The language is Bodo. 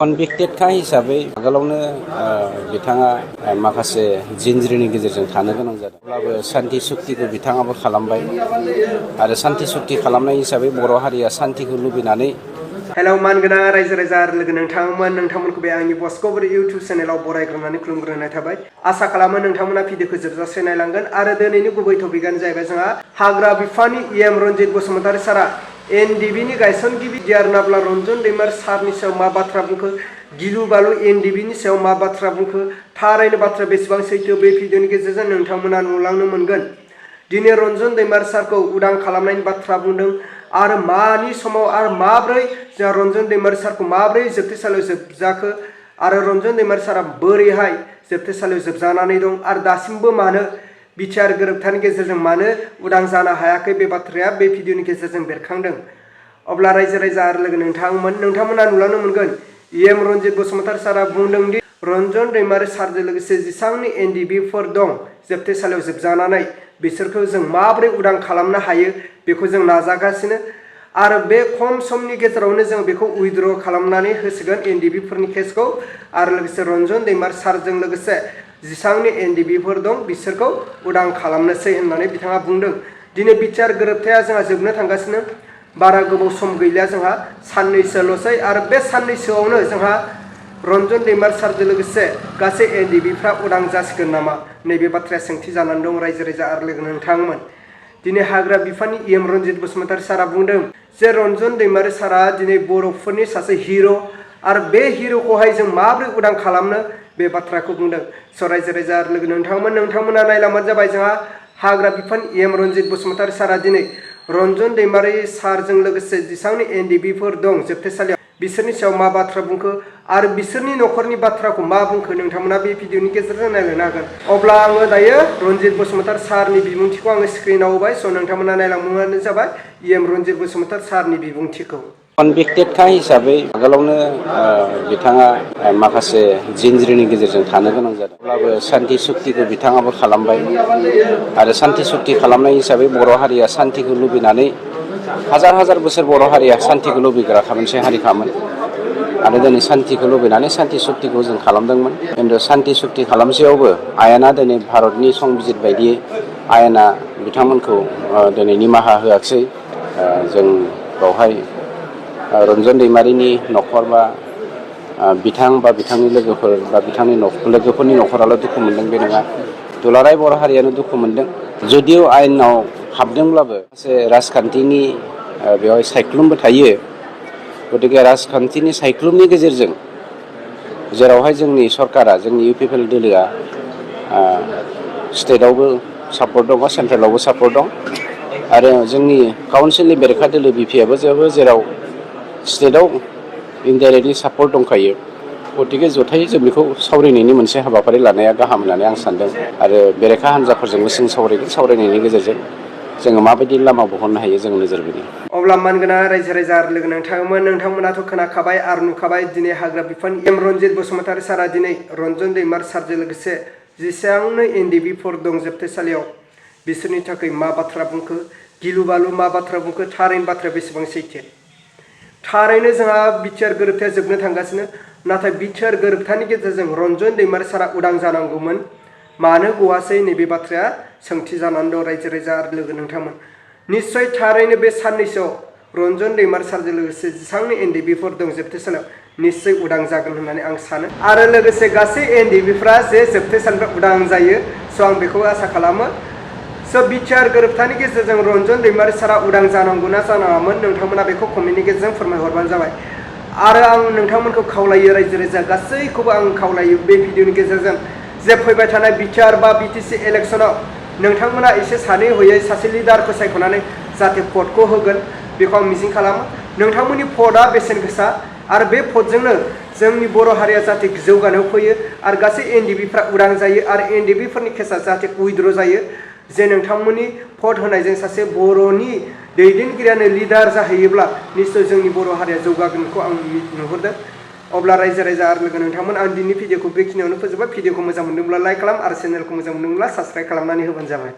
कनभिक्टेडखा हिसाबै आगोलावनो बिथाङा माखासे जिनज्रिनि गेजेरजों थानो गोनां जादों। अब्लाबो सान्ति सुक्तिखौ बिथाङाबो खालामबाय आरो सान्ति सुक्ति खालामनाय हिसाबै बर' हारिया सान्तिखौ लुबैनानै हेलौ मानगोनां रायजो राजा आरो लोगो नोंथांमोनखौ बे आंनि बस्क'बर इउटिउब चेनेलाव बरायग्रोनानै खुलुमग्रोनाय थाबाय। आसा खालामो नोंथांमोना भिडिअखौ जोबजासे नायलांगोन आरो दिनैनि गुबै टपिकआनो जाहैबाय जोंहा हाग्रा बिफाननि रन्जित बसुमतारी सारा एनडिबिनि गायसनगिरि दियारनाब्ला रन्जन दैमारी सारनि सायाव मा बाथ्रा बुंखो, गिलु बालु एनडिबिनि सायाव मा बाथ्रा बुंखो, थारैनो बाथ्रा बेसेबां सैथो बे भिडिअनि गेजेरजों नोंथांमोना नुलांनो मोनगोन। दिनै रन्जन दैमारी सारखौ उदां खालामनायनि बाथ्रा बुंदों आरो मानि समाव आरो माब्रै जोंहा रन्जन दैमारी सारखौ माब्रै जोबथेसालियाव जोबजाखो आरो रन्जन दैमारी सारा बोरैहाय जोबथेसालियाव जोबजानानै दं आरो दासिमबो मानो बिटिआर गोरोबथानि गेजेरजों मानो उदां जानो हायाखै बे बाथ्राया बे भिडिअनि गेजेरजों बेरखांदों। अब्ला रायजो राजा आरो लोगो नोंथांमोना नुलांनो मोनगोन रन्जित बसुमतारी सारा बुंदों दि रन्जन दैमारी सारजों लोगोसे जेसेबांनि एनडिबिफोर दं जोबथेसालियाव जोबजानानै बिसोरखौ जों माबोरै उदां खालामनो हायो बेखौ जों नाजागासिनो आरो बे खम समनि गेजेरावनो जों बेखौ उइथड्र खालामनानै होसिगोन एनडिबिफोरनि केसखौ आरो लोगोसे रन्जन दैमारी सारजों लोगोसे जेसेबांनि एनडिबिफोर दं बिसोरखौ उदां खालामनोसै होननानै बिथाङा बुंदों। दिनै बिटिआर गोरोबथाया जोंहा जोबनो थांगासिनो, बारा गोबाव सम गैलिया, जोंहा साननैसोल'सै आरो बे साननैसोआवनो जोंहा रन्जन दैमारी सारजों लोगोसे गासै एनडिबिफ्रा उदां जासिगोन नामा नैबे बाथ्राया सोंथि जानानै दं रायजो राजा आरो लोगो नोंथांमोन। दिनै हाग्रा बिफाननि रन्जित बसुमतारी सारा बुंदों जे रन्जन दैमारी सारा दिनै बर'फोरनि सासे हिर' आरो बे हिर'खौहाय जों माबोरै उदां खालामनो बे बाथ्राखौ बुंदों। स' रायजो राजा आरो लोगो नोंथांमोना नायलांबानो जाबाय जोंहा हाग्रा बिफान रन्जित बसुमतारी सारा दिनै रन्जन दैमारी सारजों लोगोसे जेसेबांनि एनडिबिफोर दं जोबथेसालियाव बिसोरनि सायाव मा बाथ्रा बुंखो आरो बिसोरनि न'खरनि बाथ्राखौ मा बुंखो नोंथांमोना बे भिडिअनि गेजेरजों नायलांनो हागोन। अब्ला आङो दायो रन्जित बसुमतारी सारनि बिबुंथिखौ आङो स्क्रिनाव होबाय। स' नोंथांमोना नायलांबानो जाबाय रन्जित बसुमतारी सारनि बिबुंथिखौ। कनभिक्टेडखा हिसाबै आगोलावनो बिथाङा माखासे जिनज्रिनि गेजेरजों थानो गोनां जादों। अब्लाबो सान्ति सुक्तिखौ बिथाङाबो खालामबाय आरो सान्ति सुक्ति खालामनाय हिसाबै बर' हारिया सान्तिखौ लुबैनानै हाजार हाजार बोसोर बर' हारिया सान्तिखौ लुबैग्राखा मोनसे हारिखामोन आरो दिनै सान्तिखौ लुबैनानै सान्ति सुक्तिखौ जों खालामदोंमोन। खिन्थु सान्ति सुक्ति खालामसेयावबो आयेना दिनै भारतनि संबिजित बायदियै आयेना बिथांमोनखौ दिनै निमाहा होआखिसै। जों बावहाय रन्जन दैमारीनि न'खर बा बिथां बा बिथांनि लोगोफोर बा बिथांनि लोगोफोरनि न'खराल' दुखु मोनदों बे नङा, दुलाराय बर' हारियानो दुखु मोनदों। जुदिव आयेनाव हाबदोंब्लाबो माखासे राजखान्थिनि बेवहाय सायख्लुमबो थायो। गतिके राजखान्थिनि सायख्लुमनि गेजेरजों जेरावहाय जोंनि सरकारा जोंनि इउपिपिएल दोलोआ स्टेटआवबो सापर्ट दङ, सेन्ट्रेलावबो सापर्ट दं आरो जोंनि काउन्सिलनि बेरेखा दोलो बिपिआबो जेराव स्टेटआव इनडाइरेक्टलि सापर्ट दंखायो। गतिके जथायै जों बेखौ सावरायनायनि मोनसे हाबाफारि लानाया गाहाम होननानै आं सानदों आरो बेरेखा हान्जाफोरजोंबो जों सावरायनायनि गेजेरजों जोङो माबायदि लामा बहननो हायो जों नोजोर बोयो। अब्ला मानगोनां रायजो राजा आरो लोगो नोंथांमोनाथ' खोनाखाबाय आरो नुखाबाय दिनै हाग्रा बिफान रन्जित बसुमतारी सारा दिनै रन्जन दैमारी सारजों लोगोसे जेसेबांनो एनडिबिफोर दं जोबथेसालियाव बिसोरनि थाखाय मा बाथ्रा बुंखो, गिलु बालु मा बाथ्रा बुंखो, थारैनो बाथ्राया बेसेबां सैथो। थारैनो जोंहा बिटिआर गोरोबथाया जोबनो थांगासिनो, नाथाय बिटिआर गोरोबथानि गेजेरजों रन्जन दैमारी सारा उदां जानांगौमोन। मानो गवासै नैबे बाथ्राया सोंथि जानानै दं रायजो राजा आरो लोगो नोंथांमोन। निस्सय थारैनो बे साननैसोआव रन्जन दैमारी सारजों लोगोसे जेसेबांनि एनडिबिफोर दं जोबथेसालियाव निस्सय उदां जागोन होननानै आं सानो आरो लोगोसे गासै एनडिबिफ्रा जे जोबथेसालिनिफ्राय उदां जायो। स' आं बेखौ आसा खालामो। स' बिटिआर गोरोबथानि गेजेरजों रन्जन दैमारी सारा उदां जानांगौना जानाङामोन नोंथांमोना बेखौ कमेन्टनि गेजेरजों फोरमायहरबानो जाबाय। आरो आं नोंथांमोनखौ खावलायो रायजो राजा गासैखौबो आं खावलायो बे भिडिअनि गेजेरजों जे फैबाय थानाय बिटिआर बा बिटिसि इलेक्सनाव नोंथांमोना एसे सानै हयै सासे लिडारखौ सायख'नानै जाहाथे भटखौ होगोन बेखौ आं मिजिं खालामो। नोंथांमोननि भटआ बेसेन गोसा आरो बे भटजोंनो जोंनि बर' हारिया जाहाथे जौगानायाव फैयो आरो गासै एनडिबिफ्रा उदां जायो आरो एनडिबिफोरनि केसा जाहाथे उइथड्र जायो। जे नोंथांमोननि भट होनायजों सासे बर'नि दैदेनगिरियानो लिडार जाहैयोब्ला निस्सय जोंनि बर' हारिया जौगागोनखौ आं नुहुरदों। अब्ला रायजो राजा आरो लोगो नोंथांमोन आं दिनैनि भिडिअखौ बेखिनियावनो फोजोबबाय। भिडिअखौ मोजां मोनदोंब्ला लाइक खालाम आरो चेनेलखौ मोजां मोनदोंब्ला साबस्क्राइब खालामनानै होबानो जाबाय।